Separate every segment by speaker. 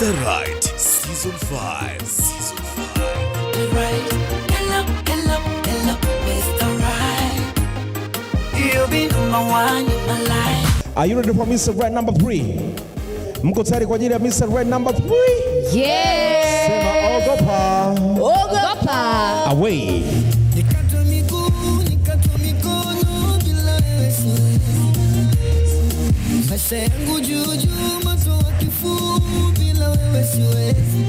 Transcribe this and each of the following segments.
Speaker 1: Mr. Right Season 5. Season 5.
Speaker 2: Right. Hello, hello, hello, Mr. Right. You'll be number one in my life.
Speaker 3: Are you ready for Mr. Right number 3? Mko tayari kwa ajili ya Mr. Right number 3?
Speaker 4: Yeah.
Speaker 3: Sema ogopa.
Speaker 4: Ogopa.
Speaker 3: Away.
Speaker 2: Nikatwe miguu, nikatwe mikono bila wewe siwezi. Maisha yangu juu juu, moto wa kifuu bila wewe siwezi.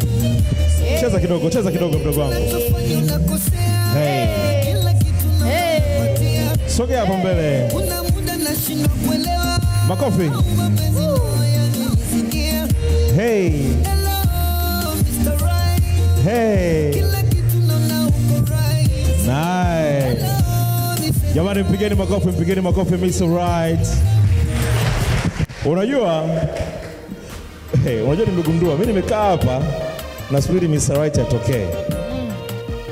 Speaker 3: Cheza kidogo, cheza kidogo mdogo wangu.
Speaker 2: Unachofanya unakosea.
Speaker 3: Hey.
Speaker 2: Kila kitu nakupatia.
Speaker 3: Sogea hapo mbele.
Speaker 2: Kuna muda nashindwa kuelewa.
Speaker 3: Makofi.
Speaker 2: Mapenzi ndo yananizidia.
Speaker 3: Hey.
Speaker 2: Hello, Mr. Right.
Speaker 3: Hey.
Speaker 2: Kila kitu naona uko right.
Speaker 3: Nice.
Speaker 2: Hello, Mr.
Speaker 3: Jamani, mpigeni makofi, mpigeni makofi Mr. Right. Unajua, hey, unajua nimegundua mimi nimekaa hapa nasubiri Mr. Right atokee.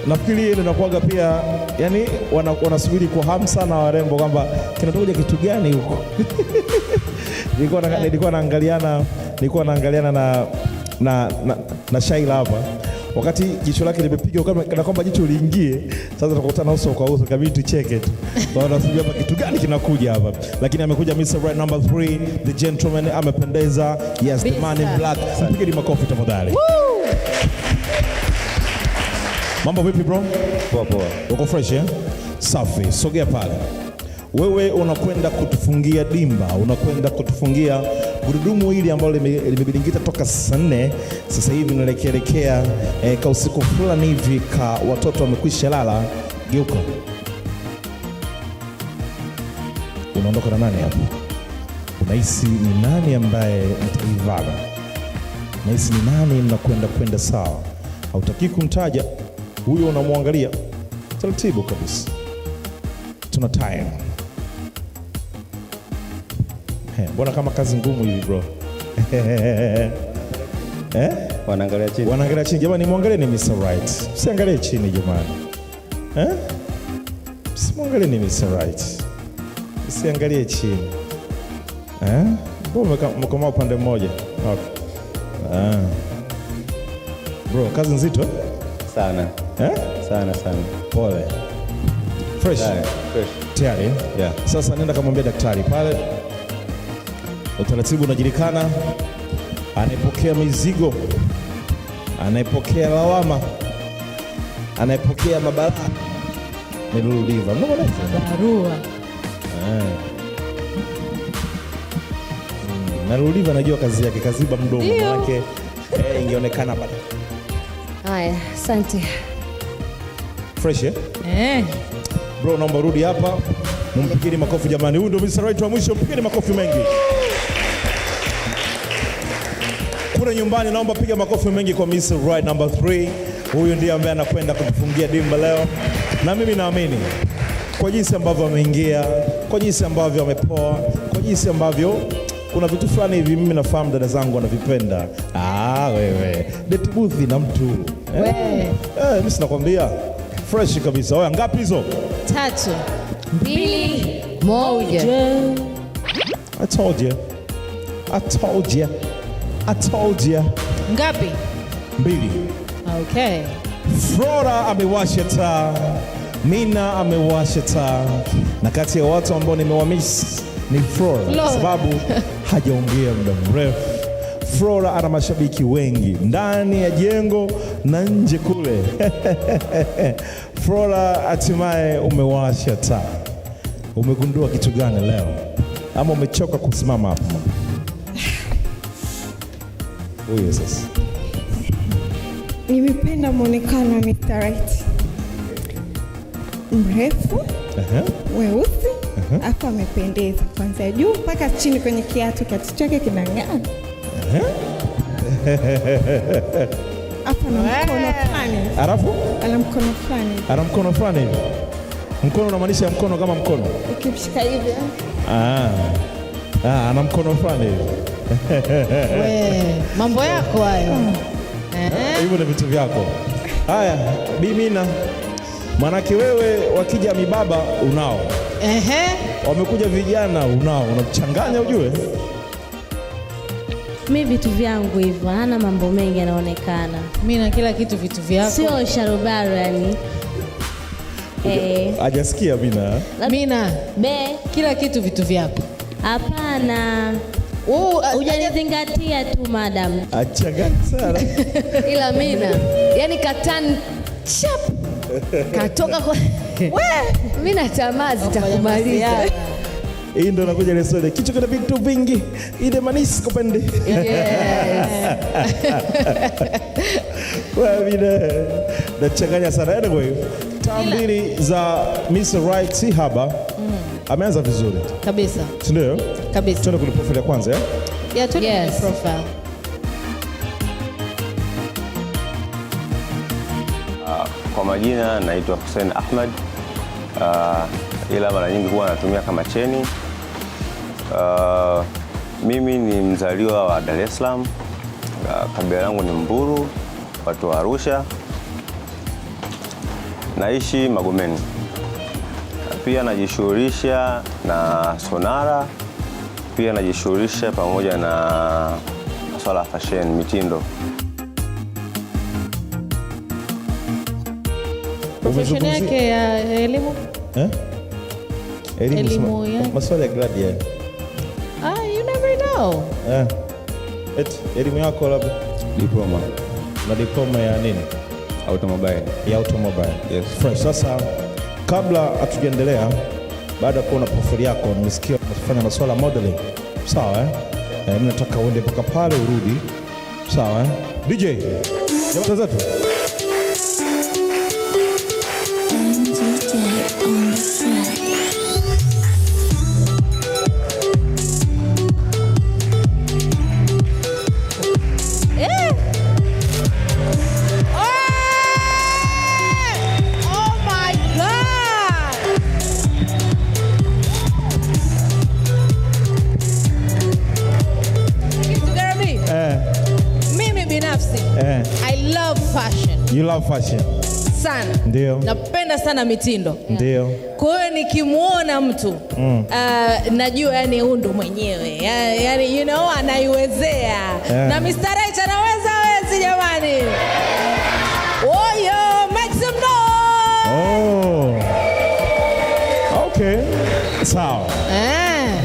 Speaker 3: Nafikiri ile inakuwaga pia, yani wanasubiri kwa hamu sana warembo kwamba kinatoka kitu gani huko. Nilikuwa naangaliana na Shaila hapa wakati jicho lake limepigwa kama kana kwamba jicho liingie. Sasa tukakutana uso kwa uso, kabidi tucheke tu. Kwa hiyo nasubiri hapa kitu gani kinakuja hapa, lakini amekuja Mr. Right number 3, the gentleman amependeza. Yes, the man in black. Mpigeni makofi tafadhali. Mambo vipi, bro?
Speaker 5: Poa poa.
Speaker 3: Uko fresh, eh? Safi, sogea pale. Wewe unakwenda kutufungia dimba, unakwenda kutufungia gurudumu hili ambalo limebiringita toka saa 4, sasa hivi unaelekeelekea ka usiku fulani hivi ka watoto wamekwisha lala. Geuka, unaondoka na nani hapo? Unahisi ni nani ambaye mtaivana? Unahisi ni nani mnakwenda kwenda sawa? Hautaki kumtaja huyo, unamwangalia taratibu kabisa. Tuna time. He, mbona kama kazi ngumu hivi, bro? Eh?
Speaker 5: Wanaangalia chini.
Speaker 3: Wanaangalia chini. Jamani, muangalie ni Mr. Right. Msiangalie chini, jamani. Eh? Msimwangalie ni Mr. Right. Msiangalie chini. Eh? Mbona mmekomaa upande mmoja? Okay. Ah. Bro, kazi nzito, eh?
Speaker 5: Sana.
Speaker 3: Eh?
Speaker 5: Sana sana.
Speaker 3: Pole. Fresh.
Speaker 5: Sawa, fresh.
Speaker 3: Tayari?
Speaker 5: Yeah.
Speaker 3: Sasa nenda kamwambia daktari pale. Utaratibu unajulikana. Anayepokea mizigo, anayepokea lawama, anayepokea mabalaa ni Lulu Diva. Mnongoneza.
Speaker 4: Barua.
Speaker 3: Na Lulu Diva anajua kazi yake, kaziba mdomo
Speaker 4: Ndio.
Speaker 3: manake ingeonekana bado.
Speaker 4: Haya, asante.
Speaker 3: Fresh, eh?
Speaker 4: Eh.
Speaker 3: Bro, naomba rudi hapa. Mumpigeni makofi jamani. Huyu ndio Mr. Right wa mwisho, mpigeni makofi mengi. Kule nyumbani naomba piga makofi mengi kwa Mr. Right number 3. Huyu ndiye ambaye anakwenda kutufungia dimba leo. Na mimi naamini kwa jinsi ambavyo ameingia, kwa jinsi ambavyo amepoa, kwa jinsi ambavyo kuna vitu fulani hivi mimi nafahamu dada zangu wanavipenda. Ah, wewe. Date booth na mtu. Eh?
Speaker 4: We.
Speaker 3: Mimi sinakwambia fresh kabisa. Oya, ngapi hizo?
Speaker 4: 3, 2, 1.
Speaker 3: I told you. I told you. I told you.
Speaker 4: Ngapi?
Speaker 3: 2.
Speaker 4: Okay.
Speaker 3: Flora amewasha taa, Mina amewasha taa, na kati ya watu ambao nimewamiss ni Flora kwa
Speaker 4: Flora.
Speaker 3: sababu hajaongea muda mrefu. Flora ana mashabiki wengi ndani ya jengo na nje kule. Flora, hatimaye umewasha taa. Umegundua kitu gani leo? Ama umechoka kusimama hapo? Huyo sasa.
Speaker 6: Nimependa mwonekano wa Mr. Right. Mrefu, weusi, afu amependeza kuanzia juu mpaka chini kwenye kiatu, kiatu chake kinang'aa. Afu ana mkono fulani.
Speaker 3: Alafu?
Speaker 6: Ana mkono fulani.
Speaker 3: Ana mkono fulani hivi. Mkono unamaanisha mkono kama mkono?
Speaker 6: Ukimshika hivi.
Speaker 3: Ah, ana mkono fulani hivi.
Speaker 4: We, mambo yako hayo.
Speaker 3: Hivyo ni vitu vyako. Haya, Bi Mina, manake wewe wakija mibaba unao. Wamekuja vijana unao, unachanganya ujue.
Speaker 7: Mi vitu vyangu hivyo, hana mambo mengi yanaonekana.
Speaker 4: Mimi na kila kitu vitu vyako.
Speaker 7: Sio sharubaro yani.
Speaker 3: Hajasikia Mina.
Speaker 4: Mina,
Speaker 7: Be,
Speaker 4: kila kitu vitu vyako.
Speaker 7: Hapana. Hujanizingatia tu madam.
Speaker 3: Achangani sana.
Speaker 8: Ila Mina, yani katan chap katoka kwa Mina, tamaa zitakumaliza.
Speaker 3: Hii ndo nakuja ile story. Kichwa kina vitu vingi. Ile manisi kupende.
Speaker 8: Yes.
Speaker 3: Wewe Mina, nachanganya sana. Anyway, taa mbili za Miss Right si haba. Ameanza vizuri.
Speaker 4: Kabisa.
Speaker 3: Si ndio?
Speaker 4: Kabisa.
Speaker 3: Tuende kwenye profile ya kwanza, eh?
Speaker 4: Yeah, tuende kwenye
Speaker 8: Yes.
Speaker 4: profile.
Speaker 5: Kwa majina naitwa Hussein Ahmed. Ila mara nyingi huwa natumia kama Cheni. Mimi ni mzaliwa wa Dar es Salaam. Kabila langu ni Mburu, watu wa Arusha. Naishi Magomeni. Pia najishughulisha na sonara, pia najishughulisha pamoja na masuala ya fashion, mitindo.
Speaker 4: Profession yake ya elimu?
Speaker 3: Eh?
Speaker 4: Elimu yake.
Speaker 3: Maswali ya grade ya.
Speaker 4: You never know.
Speaker 3: Eti elimu yako labda?
Speaker 5: Diploma.
Speaker 3: Na diploma ya nini?
Speaker 5: Automobile.
Speaker 3: Ya automobile.
Speaker 5: Yes.
Speaker 3: Fresh. Sasa kabla hatujaendelea, baada ya kuona profile yako nimesikia unafanya masuala modeling. Sawa, eh? Mimi nataka uende mpaka pale urudi. Sawa, eh? DJ. Jamaa zetu.
Speaker 4: Oh my God! Kitu gani? Mimi binafsi, I love fashion.
Speaker 3: You love fashion.
Speaker 4: Sana.
Speaker 3: Ndio.
Speaker 4: Napenda sana mitindo.
Speaker 3: Ndio.
Speaker 4: Kwa hiyo nikimuona mtu, najua yani huyu ndo mwenyewe. Yani you know anaiwezea. Na Mr. Right anaweza wezi jamani. Oyo, make some noise.
Speaker 3: Oh. Okay. Sawa.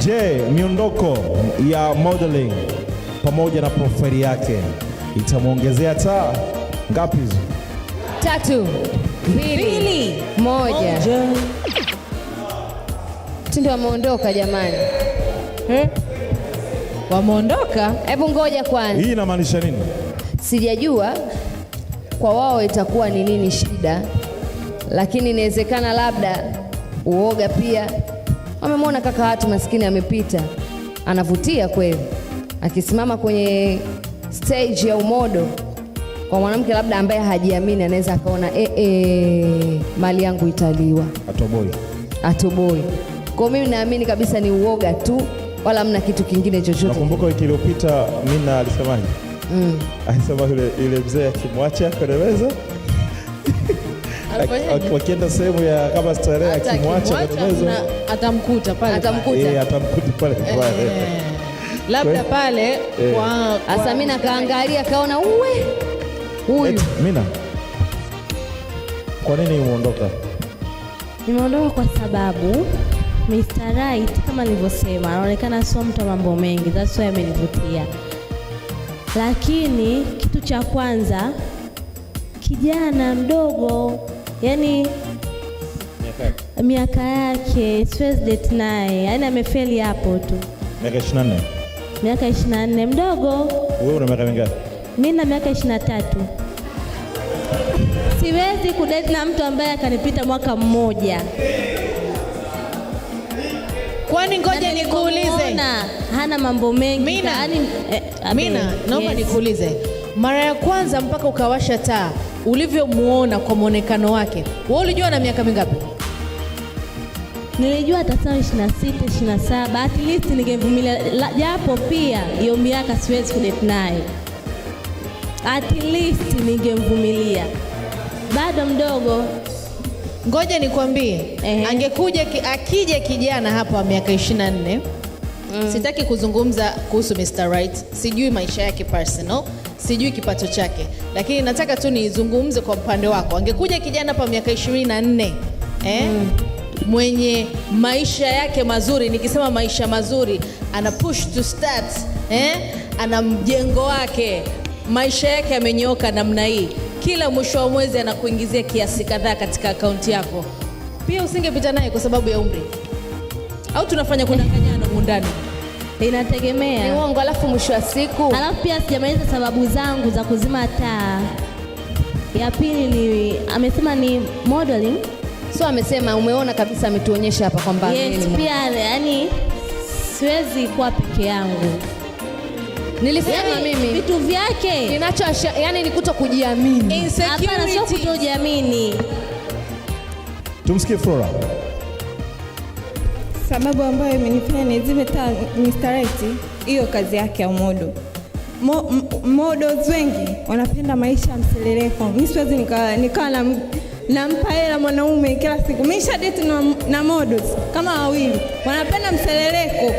Speaker 3: Je, miondoko ya modeling pamoja na profile yake itamuongezea taa ngapi hizo?
Speaker 8: 3, 2,
Speaker 4: 2,
Speaker 8: 1. Mtindo wameondoka jamani.
Speaker 4: Wameondoka?
Speaker 8: Hebu ngoja kwanza.
Speaker 3: Hii inamaanisha nini?
Speaker 8: Sijajua kwa wao itakuwa ni nini shida, lakini inawezekana labda uoga pia. Wamemwona kaka watu maskini amepita, anavutia kweli. Akisimama kwenye stage ya umodo, kwa mwanamke labda ambaye hajiamini anaweza akaona, mali yangu italiwa.
Speaker 3: Atoboi.
Speaker 8: Atoboi. Kwa mimi naamini kabisa ni uoga tu, wala hamna kitu kingine chochote.
Speaker 3: Nakumbuka wiki iliyopita Mina alisemaje? Alisema yule mzee akimwacha kwenye meza.
Speaker 4: Alifanyaje?
Speaker 3: Wakienda sehemu ya kama starehe,
Speaker 4: Hata
Speaker 3: akimwacha kwenye
Speaker 4: akimwacha
Speaker 3: meza.
Speaker 4: atamkuta pale.
Speaker 8: Atamkuta.
Speaker 3: Atamkuta pale pale.
Speaker 4: Labda pale kwa
Speaker 8: Asa Mina kaangalia kaona uwe huyu.
Speaker 3: Eti, Mina, kwa nini umeondoka?
Speaker 7: Nimeondoka kwa sababu Mr. Right kama nilivyosema anaonekana sio mtu wa mambo mengi, that's why amenivutia. Lakini kitu cha kwanza, kijana mdogo, yani miaka yake siwezi date naye, yani amefeli hapo tu.
Speaker 3: Miaka 24.
Speaker 7: Miaka 24, mdogo.
Speaker 3: Wewe una miaka mingapi?
Speaker 7: Mimi na miaka 23. Siwezi kudate na mtu ambaye akanipita mwaka mmoja.
Speaker 4: Kwani ngoja
Speaker 7: Na
Speaker 4: nikuulize.
Speaker 7: nilipomuona, hana mambo mengi.
Speaker 4: Mina, Mina, naomba
Speaker 7: yes.
Speaker 4: nikuulize. Mara ya kwanza mpaka ukawasha taa, ulivyomuona kwa muonekano wake, wewe ulijua na miaka mingapi?
Speaker 7: Nilijua atasema 26, 27, at least ningevumilia, japo pia hiyo miaka siwezi kudate naye. At least ningemvumilia. Bado mdogo.
Speaker 4: Ngoja nikwambie, akija kijana hapa wa miaka 24, Sitaki kuzungumza kuhusu Mr. Right, sijui maisha yake personal, sijui kipato chake, lakini nataka tu nizungumze kwa upande wako. Angekuja kijana hapa miaka 24 mwenye maisha yake mazuri, nikisema maisha mazuri, ana push to start, ana mjengo wake, maisha yake yamenyooka namna hii, kila mwisho wa mwezi anakuingizia kiasi kadhaa katika akaunti yako, pia usingepita naye kwa sababu ya umri? Au tunafanya kudanganyana humu ndani?
Speaker 7: Inategemea.
Speaker 8: Ni uongo, alafu mwisho wa siku.
Speaker 7: Alafu pia sijamaliza sababu zangu za kuzima taa. Ya pili ni amesema ni modeling.
Speaker 8: So amesema, umeona kabisa ametuonyesha hapa kwamba
Speaker 7: Yes,
Speaker 8: ni
Speaker 7: pia yani siwezi kuwa peke yangu.
Speaker 8: Nilisema
Speaker 7: Yani,
Speaker 8: mimi
Speaker 7: vitu vyake
Speaker 8: kinacho yani ni kuto kujiamini.
Speaker 7: Hapana, sio kutojiamini.
Speaker 3: Tumsikie Flora.
Speaker 6: Sababu ambayo imenifanya nizime taa Mr. Right, hiyo kazi yake ya modo. Models wengi wanapenda maisha ya mseleleko. Mimi siwezi nikawa nampa hela mwanaume kila siku. Mimi nisha date na models kama wawili. Wanapenda mseleleko.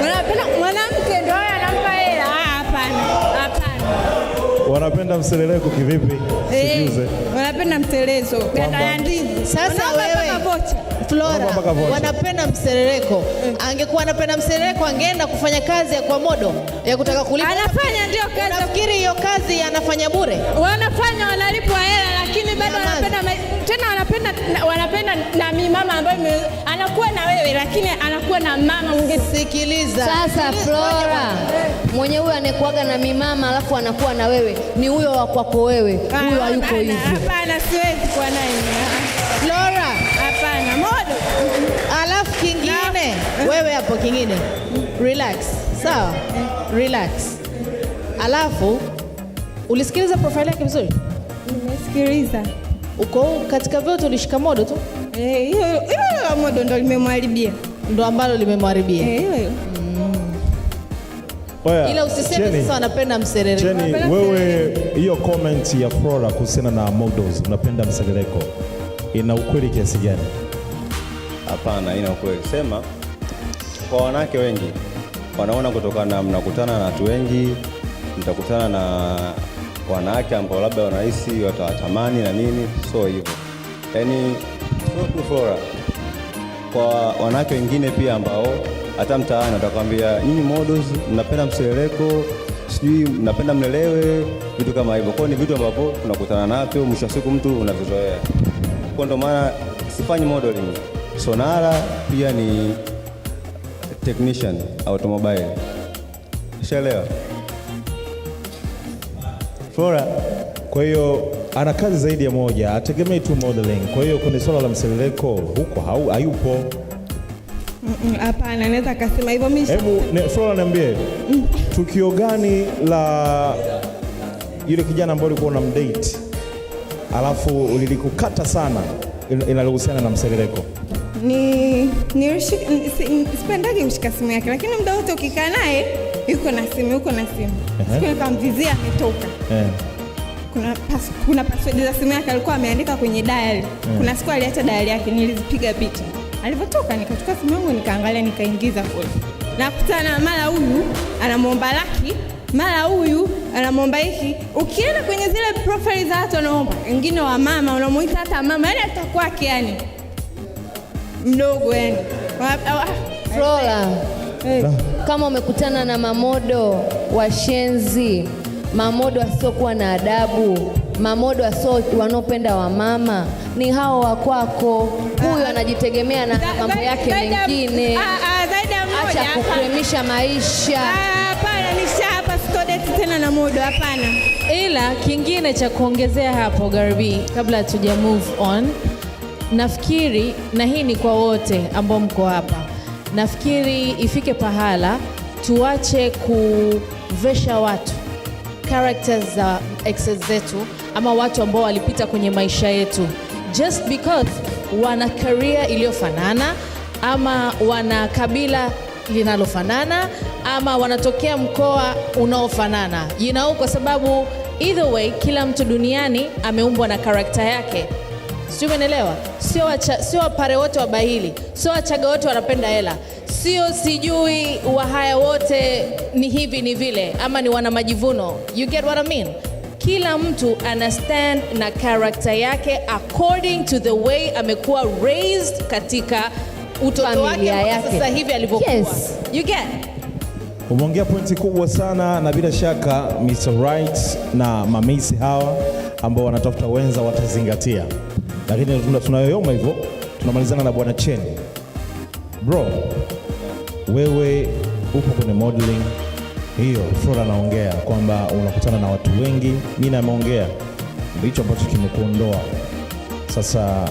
Speaker 6: Wanapenda mwanamke ndio anampa hela. Hapana. Hapana.
Speaker 3: Wanapenda mseleleko kivipi? Sijuze.
Speaker 6: Wanapenda mtelezo. Ganda ya ndizi.
Speaker 4: Sasa wewe Flora, wanapenda mseleleko. Angekuwa anapenda mseleleko angeenda kufanya kazi ya kwa modo ya kutaka kulipa.
Speaker 6: Anafanya ndio kazi.
Speaker 4: Unafikiri hiyo kazi anafanya bure?
Speaker 6: Wanafanya, wanalipwa hela, lakini bado wanapenda tena, wanapenda na mama ambaye anakuwa na wewe lakini anakuwa na mama mwingine.
Speaker 4: Sikiliza.
Speaker 8: Sasa Flora, mwenye huyo anayekuaga na mimama alafu anakuwa na wewe ni huyo wa kwako wewe. Huyo hayuko hivyo.
Speaker 6: Hapana, siwezi kuwa naye.
Speaker 4: Flora,
Speaker 6: hapana, modo.
Speaker 4: Alafu kingine, wewe hapo kingine. Relax. Sawa? Relax. Alafu ulisikiliza profile yake vizuri?
Speaker 6: Nimesikiliza.
Speaker 4: Uko katika vyote ulishika modo tu?
Speaker 6: Hiyo modo ndo limemharibia.
Speaker 4: Ndo ambalo limemharibia.
Speaker 6: Hiyo hiyo.
Speaker 4: Ila usiseme sasa wanapenda mserereko.
Speaker 3: Cheni, wewe hiyo comment ya Flora kuhusiana na models, unapenda mserereko, ina ukweli kiasi gani?
Speaker 5: Hapana, ina ukweli. Sema kwa wanawake wengi wanaona kutokana mnakutana na watu wengi, mtakutana na wanawake ambao labda wanahisi watawatamani na nini, so hivyo. Yaani sio tu Flora, kwa wanawake wengine pia ambao hata mtaani watakwambia nyinyi models mnapenda mseleleko, sijui mnapenda mlelewe, vitu kama hivyo. Kwa ni vitu ambavyo tunakutana navyo, mwisho wa siku mtu unavizoea. Kwa ndo maana sifanyi modeling. Sonara pia ni technician automobile. Ushaelewa?
Speaker 3: Flora, kwa hiyo ana kazi zaidi ya moja, ategemei tu modeling. Kwa hiyo kwenye swala la mseleleko huko hayupo.
Speaker 6: Hapana, naweza kusema hivyo mimi.
Speaker 3: Hebu Flora niambie, tukio gani la yule kijana ambaye ulikuwa unamdate alafu ulilikukata sana inalohusiana na mseleleko?
Speaker 6: Sipendagi kushika simu yake, lakini muda wote ukikaa naye yuko na simu, yuko na simu. Siku nikamvizia ametoka. Kuna password za simu yake alikuwa ameandika kwenye diary. Kuna siku aliacha diary yake, nilizipiga picha. Alipotoka nikachukua simu yangu nikaangalia, nikaingiza kule. Nakutana mara huyu anamuomba laki, mara huyu anamuomba hiki. Ukienda kwenye zile profile za watu wanaomba, wengine wa mama unamuita hata mama, yani hata kwake yani mdogo yani.
Speaker 8: Flora, kama umekutana na mamodo washenzi, mamodo wasiokuwa na adabu, mamodo wanaopenda wamama, ni hao wa kwako. Huyu anajitegemea na mambo yake mengine. Acha kukremisha maisha.
Speaker 6: Hapana, nisha hapa sitodate tena na modo, hapana.
Speaker 4: Ila kingine cha kuongezea hapo Garbi, kabla hatuja move on, nafikiri, na hii ni kwa wote ambao mko hapa, nafikiri ifike pahala tuache kuvesha watu characters za exes zetu ama watu ambao walipita kwenye maisha yetu just because wana career iliyofanana ama wana kabila linalofanana ama wanatokea mkoa unaofanana, you know, kwa sababu either way kila mtu duniani ameumbwa na character yake. Sio, umeelewa? Sio Wapare wote wabahili, sio Wachaga wote wanapenda hela, Sio sijui Wahaya wote ni hivi ni vile ama ni wana majivuno. You get what I mean? Kila mtu ana stand na character yake according to the way amekuwa raised katika utoto wake
Speaker 8: Familia
Speaker 4: mpaka
Speaker 8: yake.
Speaker 4: sasa hivi alivyokuwa.
Speaker 8: Yes.
Speaker 4: You get?
Speaker 3: Umeongea pointi kubwa sana, na bila shaka Mr. Right na mamisi hawa ambao wanatafuta wenza watazingatia, lakini tunayoyoma hivyo, tunamalizana na bwana Chen. Bro, wewe upo kwenye modeling hiyo, Flora anaongea kwamba unakutana na watu wengi, Mina ameongea ndicho ambacho kimekuondoa. Sasa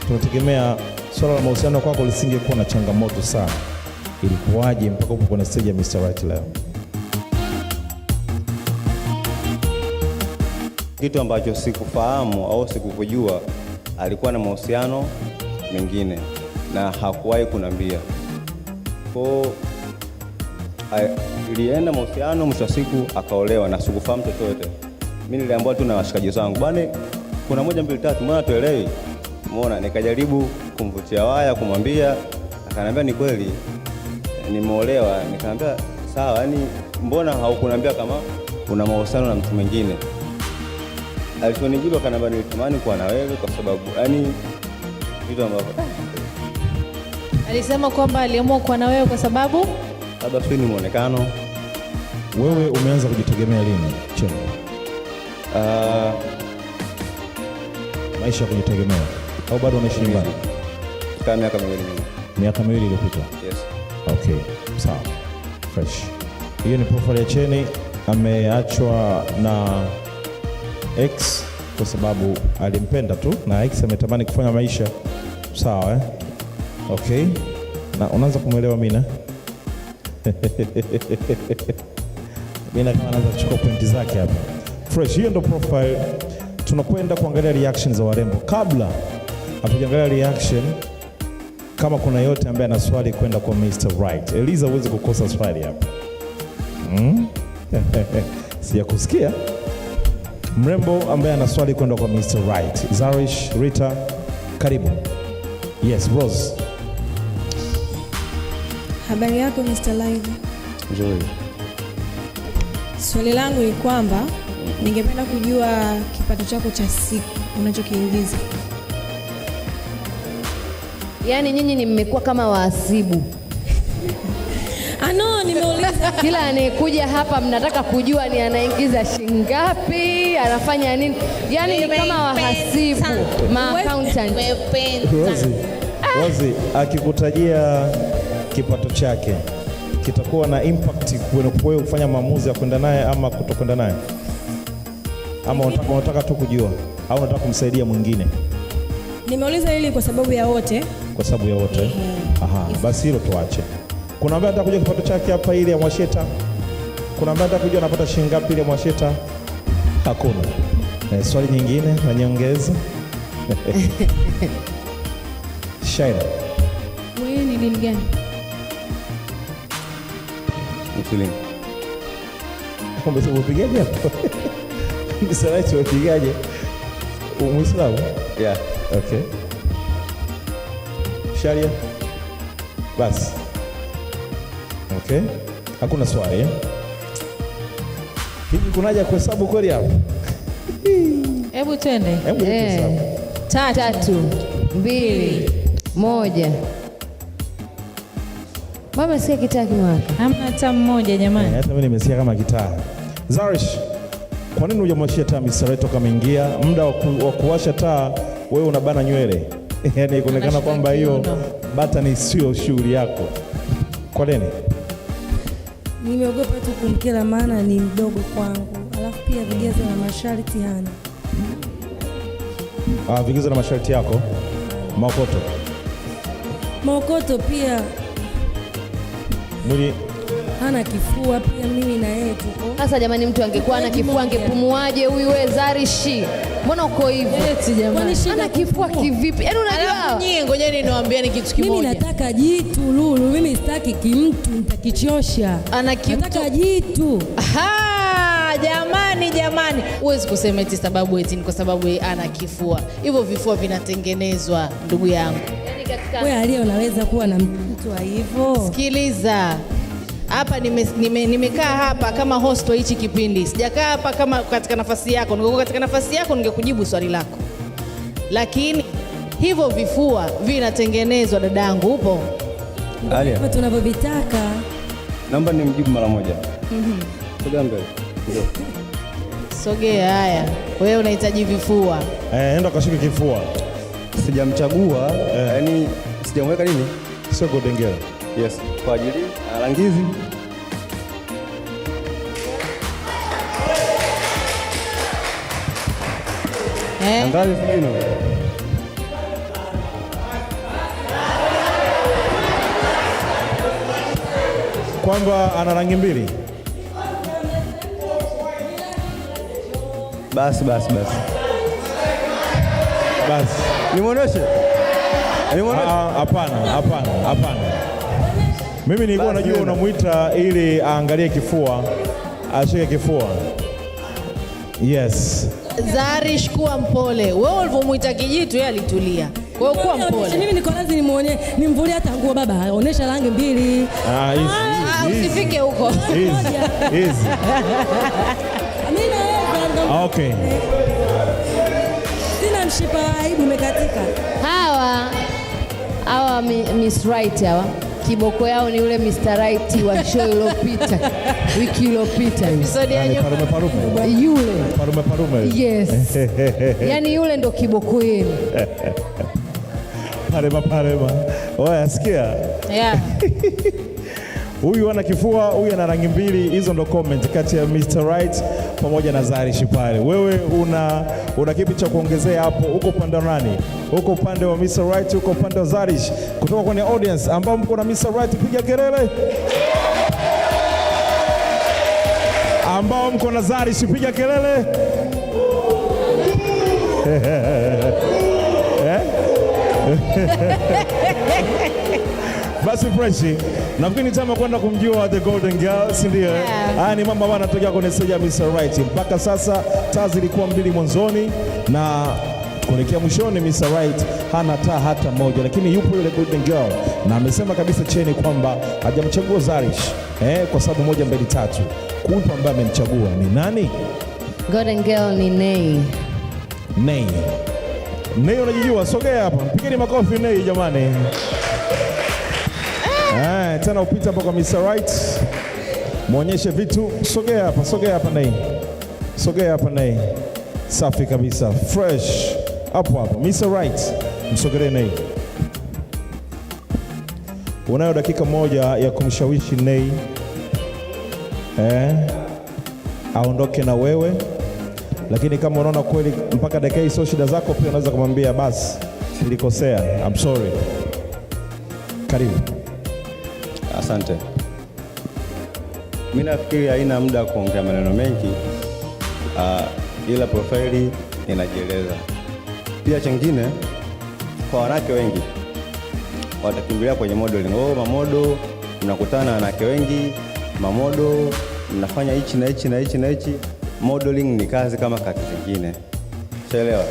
Speaker 3: tunategemea swala la mahusiano kwako lisingekuwa na changamoto sana. Ilikuwaje mpaka upo kwenye stage ya Mr. Right leo?
Speaker 5: Kitu ambacho sikufahamu au sikukujua, alikuwa na mahusiano mengine na hakuwahi kunambia. Kwa ilienda mahusiano, mwisho wa siku akaolewa na sikufahamu chochote. Mimi niliambiwa tu na washikaji zangu, bwana, kuna moja mbili tatu, mbona tuelewi? Umeona, nikajaribu kumvutia waya, kumwambia, akaniambia ni kweli nimeolewa. Nikamwambia sawa, yani mbona haukunambia kama una mahusiano na mtu mwingine? Alichonijibu akaniambia nilitamani kuwa na wewe kwa sababu yani vitu ambavyo
Speaker 4: Alisema kwamba aliamua kuwa na wewe kwa sababu
Speaker 5: labda sio ni muonekano.
Speaker 3: Wewe umeanza kujitegemea lini Chen? Maisha ya kujitegemea au bado unaishi nyumbani?
Speaker 5: Kama miaka miwili nyuma.
Speaker 3: Miaka miwili iliyopita.
Speaker 5: Yes.
Speaker 3: Okay, sawa. Fresh. Hiyo ni profile ya Cheni. Ameachwa na ex kwa sababu alimpenda tu na ex ametamani kufanya maisha. Sawa eh? Okay. Na unaanza kumwelewa Mina? Mina kama anaanza kuchukua pointi zake hapa. Fresh, hiyo ndo profile. Tunakwenda kuangalia reaction za warembo. Kabla hatujaangalia reaction, kama kuna yote ambaye ana swali kwenda kwa Mr. Right. Eliza, huwezi kukosa swali hapa. Sijakusikia. Mrembo ambaye ana swali kwenda kwa Mr. Right. Zarish, Rita, karibu. Yes, Rose.
Speaker 6: Habari yako Mr. Live.
Speaker 5: Nzuri.
Speaker 6: Swali langu ni kwamba ningependa kujua kipato chako cha siku unachokiingiza.
Speaker 8: Yaani nyinyi ni mmekuwa kama wahasibu.
Speaker 7: Ano, nimeuliza.
Speaker 8: Kila anayekuja hapa mnataka kujua ni anaingiza shingapi, anafanya nini. Yaani ni kama wahasibu, ma accountant.
Speaker 3: Rozi akikutajia kipato chake kitakuwa na impact wewe kufanya maamuzi ya kwenda naye ama kutokwenda naye? Ama unataka tu kujua au unataka kumsaidia mwingine?
Speaker 6: Nimeuliza hili kwa sababu ya wote.
Speaker 3: Kwa sababu ya wote. Aha, basi hilo tuache. Kuna ambaye anataka kujua kipato chake hapa ili ya Mwasheta? Kuna ambaye anataka kujua anapata shilingi ngapi ili ya Mwasheta? Hakuna. Swali nyingine na nyongeza. Shaira.
Speaker 9: Wewe ni dini gani?
Speaker 5: Msilimu.
Speaker 3: Umesema upigaje hapo? Mr. Right, upigaje? Muislamu?
Speaker 5: Yeah.
Speaker 3: Okay. Sharia? Basi. Okay. Hakuna swali eh? Hivi kuna haja kuhesabu kweli hapo?
Speaker 4: Hebu twende.
Speaker 3: Hebu tuhesabu.
Speaker 8: 3, 2, 1. Mama sikia kitaa kimewaka.
Speaker 4: Hamna hata mmoja jamani.
Speaker 3: Hata mimi nimesikia kama kitaa. Zarish, kwa nini hujamwashia taa Mr. Right toka ameingia? Muda wa kuwasha taa wewe unabana nywele. Yaani kuonekana kwamba hiyo bata sio shughuli yako. Kwa nini?
Speaker 10: Nimeogopa tu kumkera maana ni mdogo kwangu. Alafu pia vigezo na masharti hana.
Speaker 3: Vigezo na masharti yako? Maokoto.
Speaker 10: Maokoto pia.
Speaker 3: Mwili
Speaker 10: hana kifua pia, mimi na yeye tuko.
Speaker 8: Sasa jamani, mtu angekuwa ana kifua angepumuaje huyu? Wewe Zarishi, mbona uko hivyo?
Speaker 4: Eti jamani.
Speaker 8: Ana kifua kivipi? Yaani unajua.
Speaker 4: Alafu nyie ngojeni niwaambieni kitu kimoja.
Speaker 10: Mimi nataka jitu Lulu, mimi sitaki kimtu nitakichosha.
Speaker 4: Ana kimtu.
Speaker 10: Nataka jitu.
Speaker 4: Aha, jamani jamani. Huwezi kusema eti sababu eti ni kwa sababu ana kifua. Hivyo vifua vinatengenezwa ndugu yangu.
Speaker 8: Yaani
Speaker 10: Wewe aliye unaweza kuwa na mtu wa hivyo?
Speaker 4: Sikiliza hapa, nimekaa hapa kama host wa hichi kipindi, sijakaa hapa kama katika nafasi yako. Ningekuwa katika nafasi yako ningekujibu swali lako, lakini hivyo vifua vinatengenezwa. Dadangu, upo?
Speaker 5: Alia,
Speaker 10: Hivyo tunavyovitaka.
Speaker 5: Naomba nimjibu mara moja. Sogea mbele. Ndio.
Speaker 4: Sogea. Haya, wewe unahitaji vifua.
Speaker 3: Eh, enda kashike kifua.
Speaker 5: Sijamchagua, yani sijamweka nini?
Speaker 3: Sio golden girl.
Speaker 5: Yes, kwa ajili ya rangi hizi.
Speaker 4: Eh?
Speaker 5: Angalia visigino.
Speaker 3: Kwamba ana rangi mbili.
Speaker 5: Basi basi basi.
Speaker 3: Basi.
Speaker 5: Nimuoneshe? Nimuoneshe?
Speaker 3: Ah, hapana, hapana, hapana. Mimi nilikuwa
Speaker 5: Basi
Speaker 3: najua
Speaker 5: nenda.
Speaker 3: unamuita ili aangalie kifua, ashike kifua. Yes.
Speaker 4: Zarish, kuwa mpole. Wewe ulivyomuita kijitu, yeye alitulia. Kwa hiyo kuwa mpole.
Speaker 10: Mimi niko lazima nimuone, nimvulie hata nguo baba, onesha rangi mbili.
Speaker 3: Ah, hizi,
Speaker 4: Ah,
Speaker 3: hizi,
Speaker 4: usifike huko.
Speaker 3: hizi, hizi.
Speaker 10: Mimi naweza.
Speaker 3: Ah, okay.
Speaker 10: Sina mshipa wa aibu umekatika.
Speaker 8: Hawa Miss Right hawa kiboko yao ni yule Mr. Right wa show iliyopita, wiki iliyopita yule.
Speaker 4: Episode ya
Speaker 3: Nani,
Speaker 4: nyuma.
Speaker 3: Parume parume.
Speaker 8: Yule.
Speaker 3: Parume parume.
Speaker 8: Yes. Yaani yule ndo kiboko yenu.
Speaker 3: Parema parema. Oya, sikia.
Speaker 4: Yeah.
Speaker 3: Huyu ana kifua, huyu ana rangi mbili. Hizo ndo comment kati ya Mr. Right pamoja na Zari Shipare. Wewe una kipi cha kuongezea hapo? Uko upande wa nani? Uko upande wa Mr. Right, uko upande wa Zarish? Kutoka kwenye audience ambao mko na Mr. Right, piga kelele. Ambao mko na Zarish, piga kelele. Eh? Basi fresh. Nafikiri ni time kwenda kumjua the golden girl, si ndio?
Speaker 4: Yeah.
Speaker 3: Haya ni mambo ambayo yanatokea kwenye stage ya Mr. Right. Mpaka sasa taa zilikuwa mbili mwanzoni na kuelekea mwishoni Mr. Right hana taa hata moja, lakini yupo yule golden girl na amesema kabisa cheni kwamba hajamchagua Zarish kwa sababu moja mbili tatu. Kuipa ambaye amemchagua ni nani?
Speaker 8: Golden girl ni Nay.
Speaker 3: Nay. Nay, unajijua, sogea hapa. Mpigeni makofi Nay jamani. Tena upita hapa kwa Mr. Right. Muonyeshe vitu. Sogea hapa, sogea hapa Nay. Sogea hapa Nay. Safi kabisa. Fresh. Hapo hapo. Mr. Right. Msogelee Nay. Unayo dakika moja ya kumshawishi Nay. Aondoke na wewe. Lakini kama unaona kweli mpaka dakika hii sio shida zako, pia unaweza kumwambia basi nilikosea, I'm sorry. Karibu.
Speaker 5: Asante. Mimi nafikiri haina muda kuongea maneno mengi. Ila profaili inajieleza. Pia chengine, kwa wanawake wengi watakimbilia kwenye modeling. Oh, mamodo mnakutana na wanawake wengi, mamodo mnafanya hichi na hichi na hichi na hichi. Modeling ni kazi kama kazi zingine. Ushaelewa?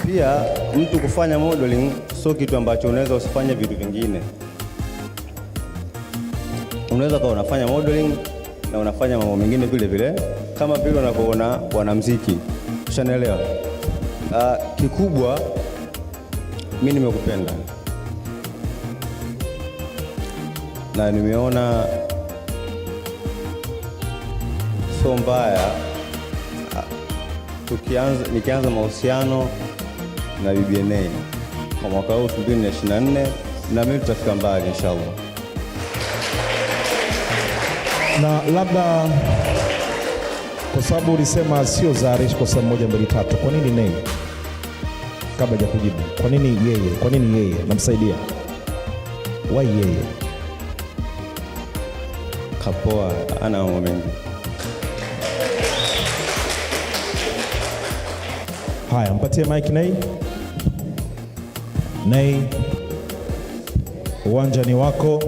Speaker 5: Pia mtu kufanya modeling sio kitu ambacho unaweza usifanye vitu vingine. Unaweza kuwa unafanya modeling na unafanya mambo mengine vile vile kama vile unavyoona wanamuziki. Ushanielewa? Kikubwa mimi nimekupenda na nimeona sio mbaya nikianza mahusiano na BBNA kwa mwaka huu 2024, na mimi tutafika mbali inshallah.
Speaker 3: Na labda kwa sababu ulisema sio Zarish kwa sababu moja mbili tatu, kwa nini Nay? Kabla ya kujibu, kwa nini yeye? Kwa nini yeye? Namsaidia. Why yeye?
Speaker 5: Kapoa, ana mambo mengi.
Speaker 3: Haya, mpatie mic Nay. Nay, uwanja ni wako.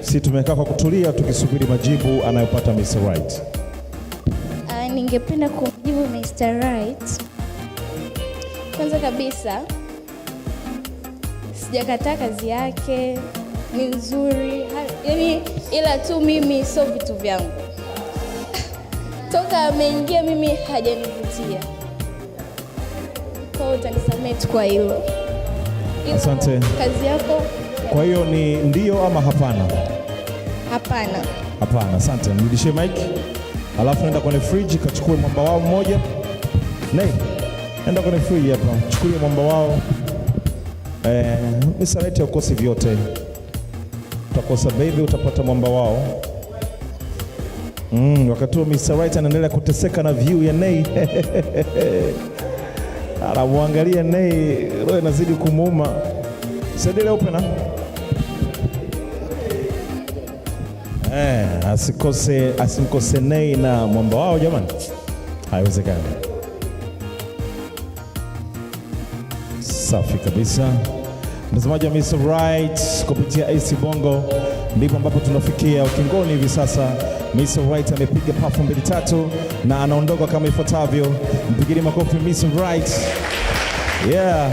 Speaker 3: Si tumekaa kwa kutulia tukisubiri majibu anayopata Mr. Right.
Speaker 11: Ningependa kumjibu Mr. Right. Kwanza kabisa sijakataa kazi yake, ni nzuri, yaani ila tu mimi sio vitu vyangu. Toka ameingia mimi hajanivutia. Kwa hiyo utanisamehe tu kwa hilo. Ila
Speaker 3: Asante.
Speaker 11: kazi yako.
Speaker 3: Kwa hiyo ni ndio ama hapana?
Speaker 11: Hapana.
Speaker 3: Hapana, asante. Mrudishie mic. Alafu nenda kwenye fridge kachukue mwamba wao mmoja. Nei, nenda kwenye fridge hapa, chukulie mwamba wao. Mr. Right ukosi vyote. Utakosa baby, utapata mwamba wao. Wakati huo Mr. Right anaendelea kuteseka na view ya Nei. Anamwangalia Nei, roho inazidi kumuuma. Saidia opener. Asimkose Nei na mwamba wao jamani. Haiwezekani. Safi kabisa. Mtazamaji wa Mr. Right kupitia AC Bongo, ndipo ambapo tunafikia ukingoni hivi sasa. Mr. Right amepiga pafu mbili tatu na anaondoka kama ifuatavyo. Mpigeni makofi Mr. Right. Yeah.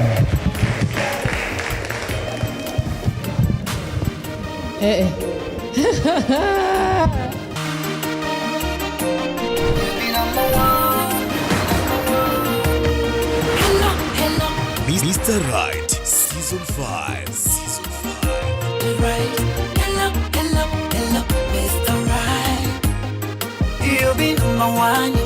Speaker 4: Eh, eh.
Speaker 1: Mr. Right Season 5. Season 5.
Speaker 2: Right. Hello, hello, hello, Mr. Right. You'll be number one.